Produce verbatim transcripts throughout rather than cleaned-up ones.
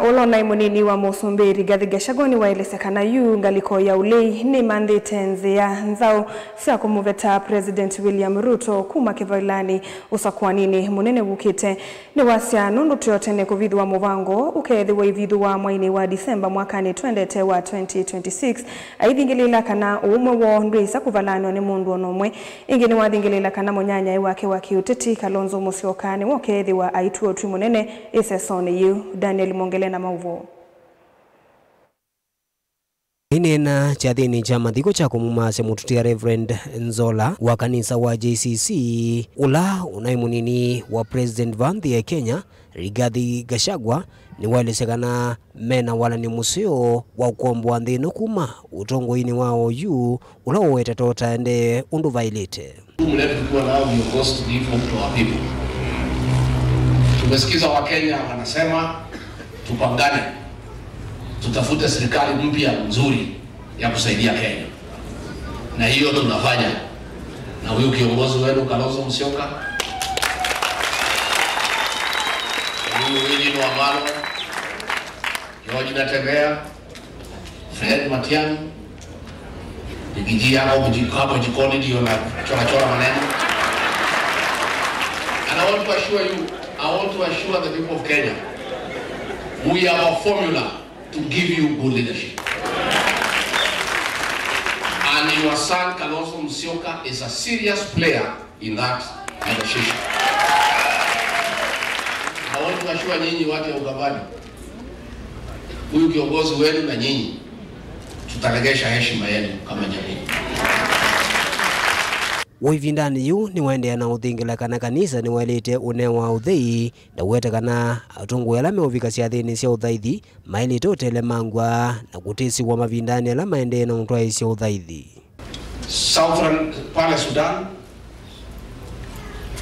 Ũla ũnaĩ mũnini wa mũsumbĩ Rigathi Gachagua nĩwaelesya kana yu ngalĩko ya ũlei nĩmanthĩte nzĩa nzaũ sya kũmũveta President William Ruto kuma kĩvaĩlanĩ ũsakũaninĩ mũnene wũkĩte. Nĩwasya nũndũ twĩ o tene kũvithũa mũvango ũkeethĩwa ivithũa mwainĩ wa Disemba mwakanĩ twendete wa twenty twenty-six, aithingĩlĩĩla kana ũũmwe woo ndwĩsa kũvalanw'a nĩ mũndũ o na ũmwe. Ĩngĩ nĩwathingĩlĩĩla kana mũnyanyae wake wa kĩũteti, Kalonzo Musyoka, nĩwe ũkeethĩwa aitw'a ũtwi mũnene ĩsesonĩ yĩu. Daniel Mongele na maũvoo. Aineena kyathĩnĩ kya mathiko kya kũmũmaasya mũtũtia Reverend Nzola wa kanisa wa J C C, ũla ũnaĩ mũnini wa President va nthĩ ya Kenya, Rigathi Gachagua, nĩwaelesya kana mena walany'o mũseo wa ũkomboa nthĩ ĩno kuma ũtongoinĩ wa oyu ũla ũwetetwe ũtaendee ũndũ vaĩlĩte. Jukumu letu tukiwa nao viongozi to give hope to our people. Tumesikiza Wakenya wanasema tupangane, tutafute serikali mpya nzuri ya kusaidia Kenya, na hiyo tunafanya na huyu kiongozi wenu Kalonzo Musyoka, huyu Eugene Wamalwa, George Natembeya, Fred Matiang'i, Bigiji yako kuji-, hapo jikoni ndio na chora chora maneno. And I want to assure you, I want to assure the people of Kenya, we have a formula to give you good leadership. And your son Kalonzo Musyoka is a serious player in that negotiation. I want to assure nyinyi watu ya Ukambani, huyu kiongozi wenu na nyinyi tutaregesha heshima yenu kama jamii. Wĩ ĩvindanĩ yĩu nĩwaendeea na ũthingĩla kana kanisa nĩwaĩlĩte ũnewa ũthei, na weta kana atũngũĩi ala meũvika syathĩnĩ sya ũthaithi maĩlĩte ũtelemangw'a na kũtĩsĩw'a mavindanĩ ala maendee na ũtwaĩĩsya ũthaithi. Southern pale Sudan,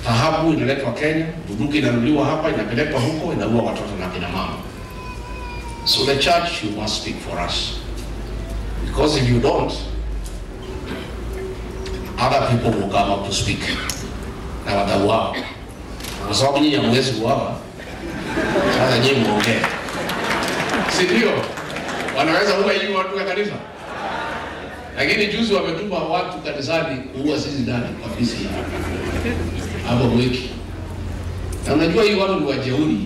dhahabu inaletwa Kenya, bunduki inanunuliwa hapa, inapelekwa huko, inaua watoto na kina mama. So the church, you must speak for us. Because if you don't, other people will come up to speak. Na watauawa. Kwa sababu nyinyi hamwezi kuuawa, sasa nyinyi muongee. Si ndio? Wanaweza ua hii watu ya kanisa? Lakini juzi wametuma watu kanisani kuua sisi ndani kwa P C A hapo Mwiki. Na unajua hii watu ni wajeuri,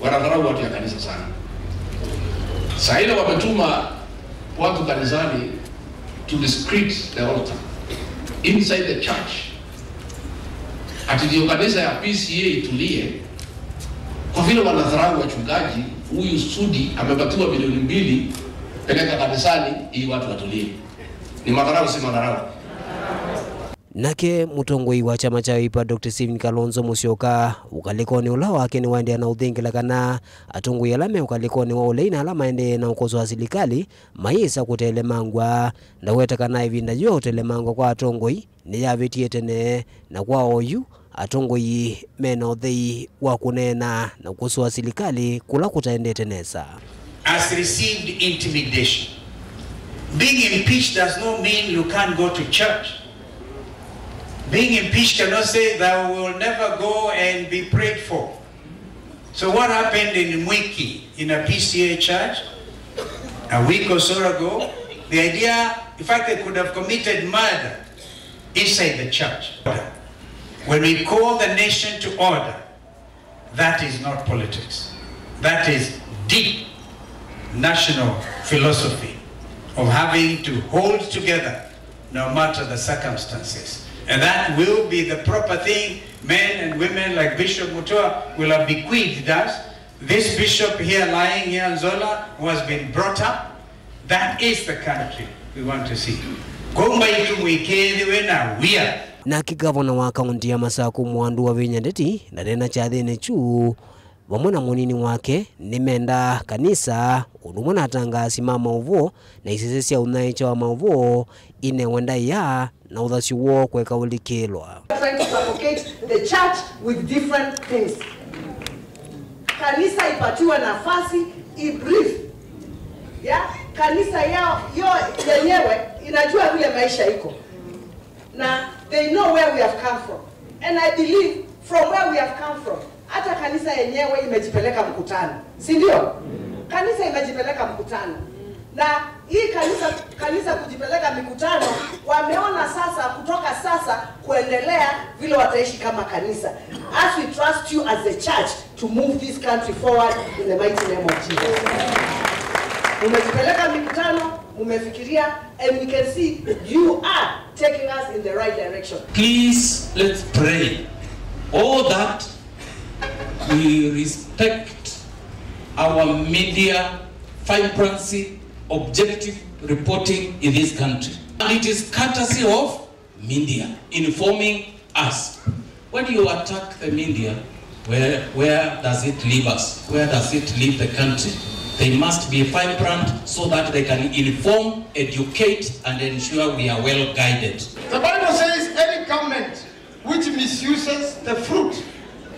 wanadharau watu ya kanisa sana. Saa ile wametuma watu kanisani to desecrate the altar inside the church. Ati ndio kanisa ya P C A itulie. Kwa vile wanadharau wachungaji, huyu Sudi amepatiwa milioni mbili, peleka kanisani ili watu watulie. Ni madharau, si madharau? Nake mũtongoi wa kyama kya Wiper, Doctor Stephen Kalonzo Musyoka, ũkalĩkonĩ ũla wake nĩwaendeea na ũthingĩla kana atongoi ala me ũkalĩkonĩ wa ũlei na ala maendee na ũkosoa silikalĩ mayĩsa kũtelemangw'a. Ndaweta kana ĩvinda yĩu ya ũtelemangw'a kwa atongoi nĩyavĩtie tene, na kwa oyu, atongoi mena ũthei wa kũneena na kũkosoa silikalĩ kũla kũtaendete nesa. Has received intimidation. Being impeached does not mean you can't go to church. Being impeached cannot say that we will never go and be prayed for. So what happened in Mwiki in a P C A church a week or so ago? The idea, in fact, they could have committed murder inside the church. When we call the nation to order, that is not politics. That is deep national philosophy of having to hold together no matter the circumstances. And that will be the proper thing. Men and women like Bishop Mutua will have bequeathed us. This bishop here lying here, Nzola, who has been brought up, that is the country we want to see. Kũu mbaitũ mũikethĩwe na wia. Nake gavana wa kaũntĩ ya Masakũ, Mwandũ wa Vinya Ndeti, ndaneena kyathĩnĩ kyu vamwe na mũnini wake nĩmendaa kanisa, ũndũ ũmwe na atangaasi ma maũvoo na isese sya ũnyaĩĩkya wa maũvoo inewe ndaĩa na ũthasyo woo kũeka ũlikĩlwa. Trying to suffocate the church with different things. Kanisa ipatiwe nafasi, i breathe. Yeah? Kanisa yao, yo yenyewe inajua vile maisha iko. Na they know where we have come from. And I believe from where we have come from, hata kanisa yenyewe imejipeleka mkutano, si ndio? Kanisa inajipeleka mkutano. Na hii kanisa, kanisa kujipeleka mikutano, wameona sasa, kutoka sasa kuendelea, vile wataishi kama kanisa. As we trust you as the church to move this country forward in the mighty name of Jesus. Mumejipeleka mikutano, mumefikiria, and we can see you are taking us in the right direction. Please, let's pray. All that we respect our media, vibrancy, objective reporting in this country. And it is courtesy of media informing us. When you attack the media, where, where does it leave us? Where does it leave the country? They must be vibrant so that they can inform, educate, and ensure we are well guided. The Bible says any government which misuses the fruit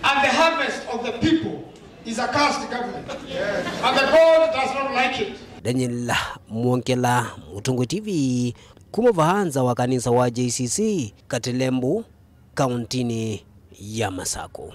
and the harvest of the people is a cursed government. And the God does not like it. Daniel Mwongela, Mũtongoi T V, kuma vaa nza wa kanisa wa J C C Katilembo, kauntinĩ ya Masako.